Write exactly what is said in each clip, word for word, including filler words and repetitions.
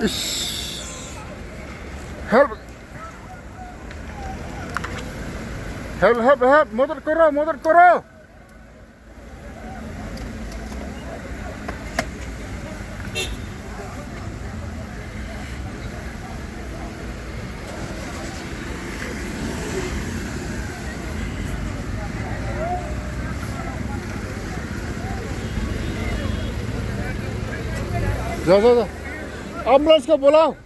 Help! Help, help, help! Madad karo, madad karo! Jao, jao, jao. Ambulance ko bulao.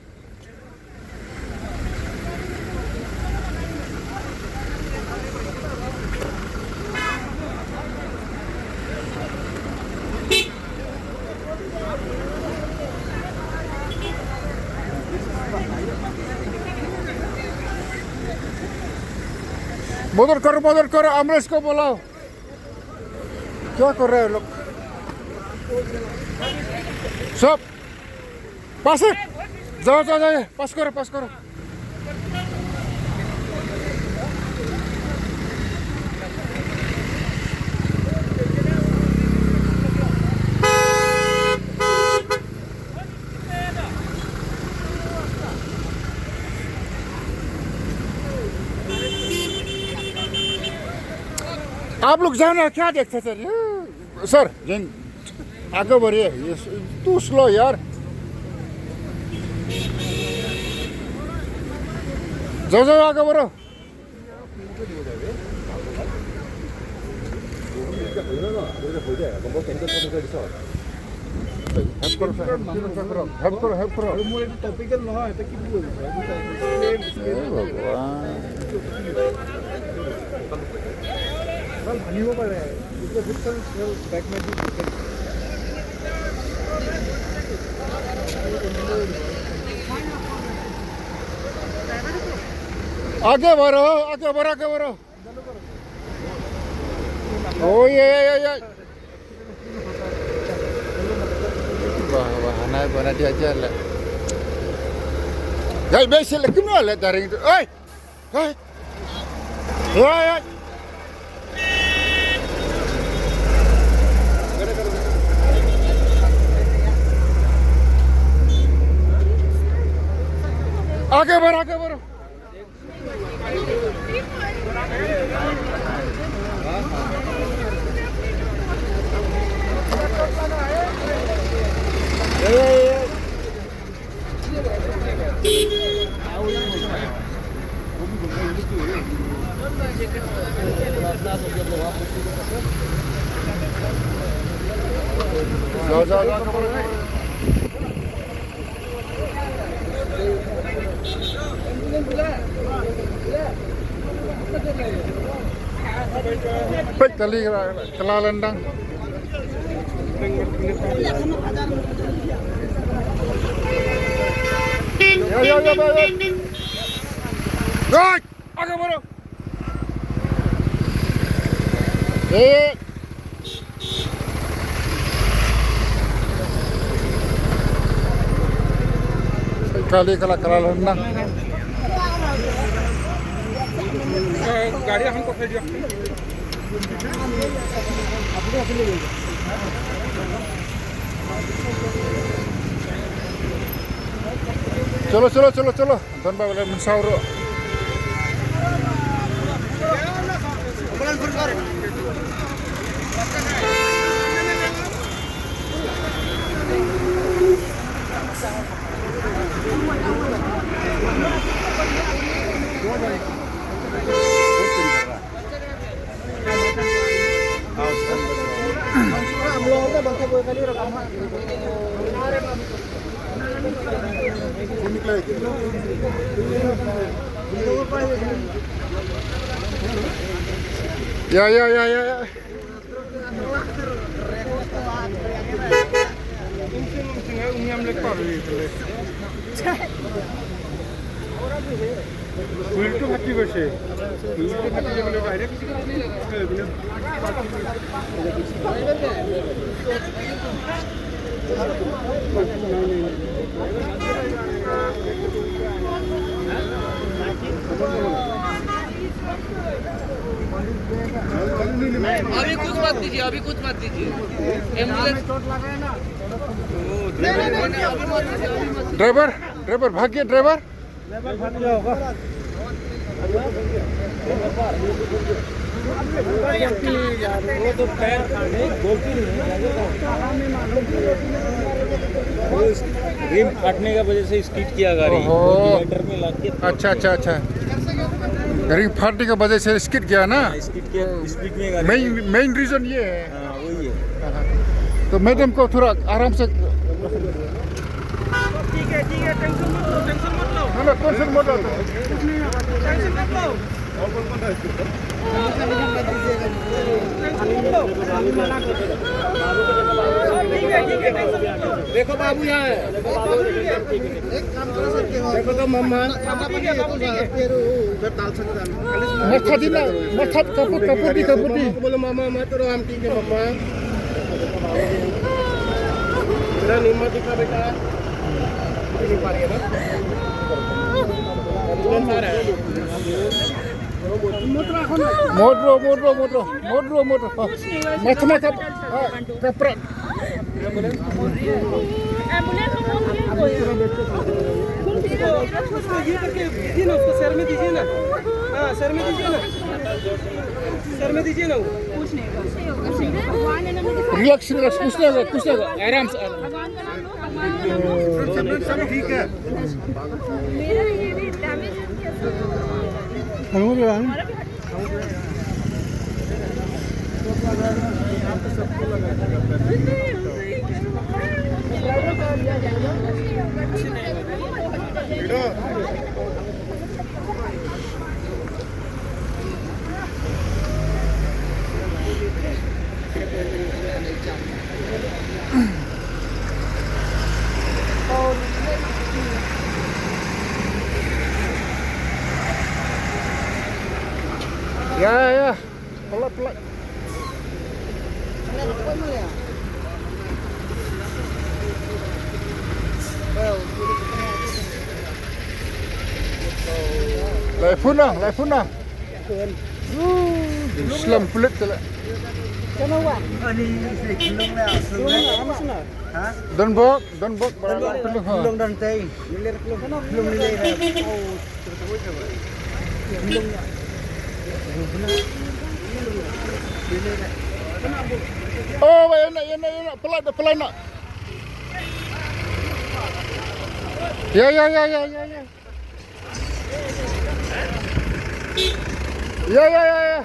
मदद करो, मदद करो, एम्बुलेंस को बुलाओ। क्या कर रहे हो लोग? सब पास है। जाओ, जाओ, जाओ, पास करो, पास करो। आप लोग जाओ ना, क्या देखते सर? ये, सर, जिन, आगे बढ़िए, ये स-, तू स्लो यार। जाओ, जाओ, आगे बढ़ो। হেল্প কৰক, হেল্প কৰক, হেল্প কৰক। আৰু মোৰ এইটো টপিকেল নহয়, এতিয়া কি বুলি ক'ম? এইটো এটা এক্সপ্লেইন, এক্সপ্লেইন। এ ভগৱান। ভাল ভাঙিব পাৰে। It's a good chance, well, that might be broken. आगे बढ़ो, आगे बढ़ो, आगे बढ़ो। ओए, ओए, ओए, ओए। Wah, wah, anai gua na dia aja lah. Gai, besi lagi mana lah daring tu. Oi! Oi! Oi, oi! आगे बढ़ो, आगे बढ़ो। Peit kali ka la, ka la lyndang. Yo, yo, yo, yo, yo. Right! Aage baro. Eh. Kali ka la, ka la lyndang. গাড়ী এখন পঠাই দিয়া। চলো, চলো, চলো, চলো। Don ba wala mynsaw ruh. Ya, ya, ya, ya, ya. Wheel-টো ফাটি গৈছে। Wheel-টো ফাটি যাবলৈ direct अभी कुछ मत दीजिए, अभी कुछ मत दीजिए। एम्बुलेंस। ड्राइवर, ड्राइवर भाग गया, ड्राइवर। रिम फाटने का वजह से स्किड किया गाड़ी। ओहो। डिवाइडर में लग के। अच्छा, अच्छा, अच्छा। रिम फाटने का वजह से स्किड किया ना? स्किड किया, स्पीड में गाड़ी। मेन, मेन रीजन ये है। हाँ, वही है। तो मैडम को थोड़ा आराम से। ठीक है, ठीक है, टेंशन मत लो, टेंशन मत लो। ना, ना, टेंशन मत लो। टेंशन मत लो। टेंशन मत लो। ठीक है, ठीक है, टेंशन मत लो। देखो बाबू यहाँ है। एक काम कर सकते हो। देखो तो मम्मा। ठीक है, बाबू, ठीक है। फिर उधर डाल सकते हैं। Mas tadi na, mas tad kaput, kaput di, kaput di. Mama ko bolo, mama, mama, pero हम ठीक है, मम्मा। मेरा निम्मा दिखा बेटा। नहीं पा रही है ना? एम्बुलेंस आ रहा है। Modro, modro, modro, modro, modro. Mas tadi kap, ah, kapra. एम्बुलेंस में कौन किया कोई? उसको ये करके दीजिए ना, उसको सर में दीजिए ना। हाँ, सर में दीजिए ना। सर में दीजिए ना वो। कुछ नहीं होगा, कुछ नहीं होगा। भगवान है ना, मुझे रिलैक्स, रिलैक्स, कुछ नहीं होगा, कुछ नहीं होगा, आराम से, आराम से। भगवान का नाम लो, भगवान का नाम लो। सब ठीक है। मेरा ये भी डैमेज है, कैसे? हमारा भी हट Ya, ya, ya. Pelat, pelat. Lai phun ah, lai phun ah. Slam pelat tala. Don bok, don bok, ba don bok. Don tei. Don tei. Oh, ba ina, ina, ina, pelat, pelat na. Ya, ya, ya, ya, ya, ya. Ya, ya, ya, ya.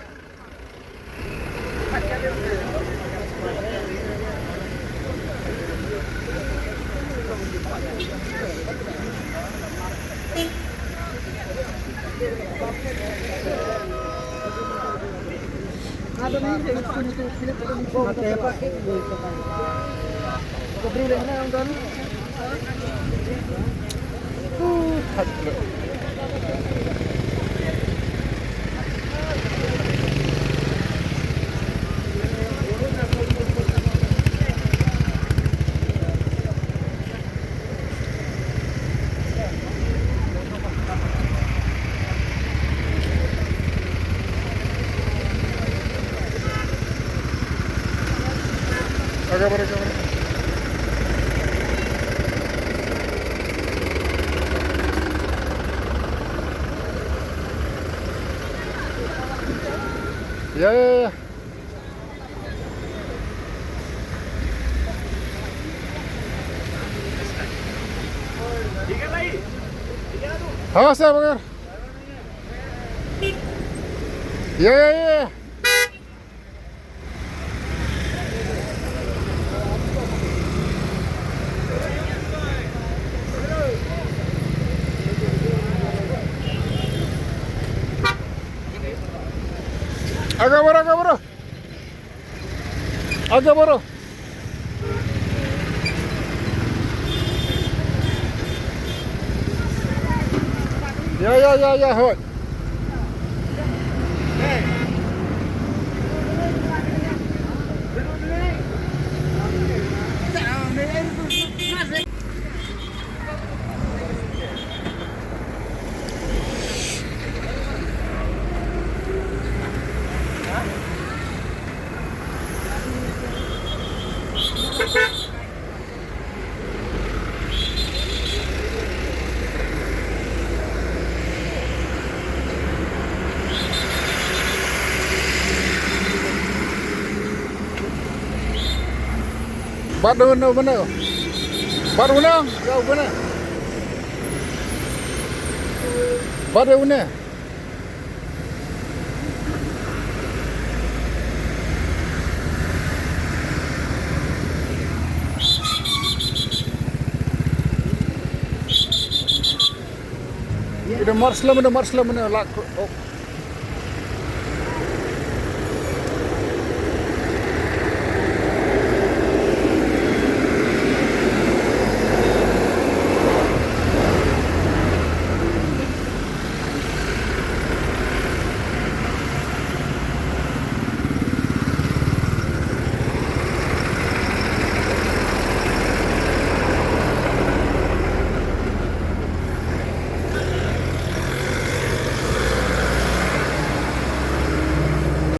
Agak barang, agak barang. Ya, ya, ya. Awas ya, Bakar. Ya, ya, ya. Agak bro, agak bro. Agak bro. Ya, ya, ya, ya, hoi. Bat dun no mana. Bat unang, ya mana. Bat dun. Ida marslam, ida marslam, ida lak. Oh.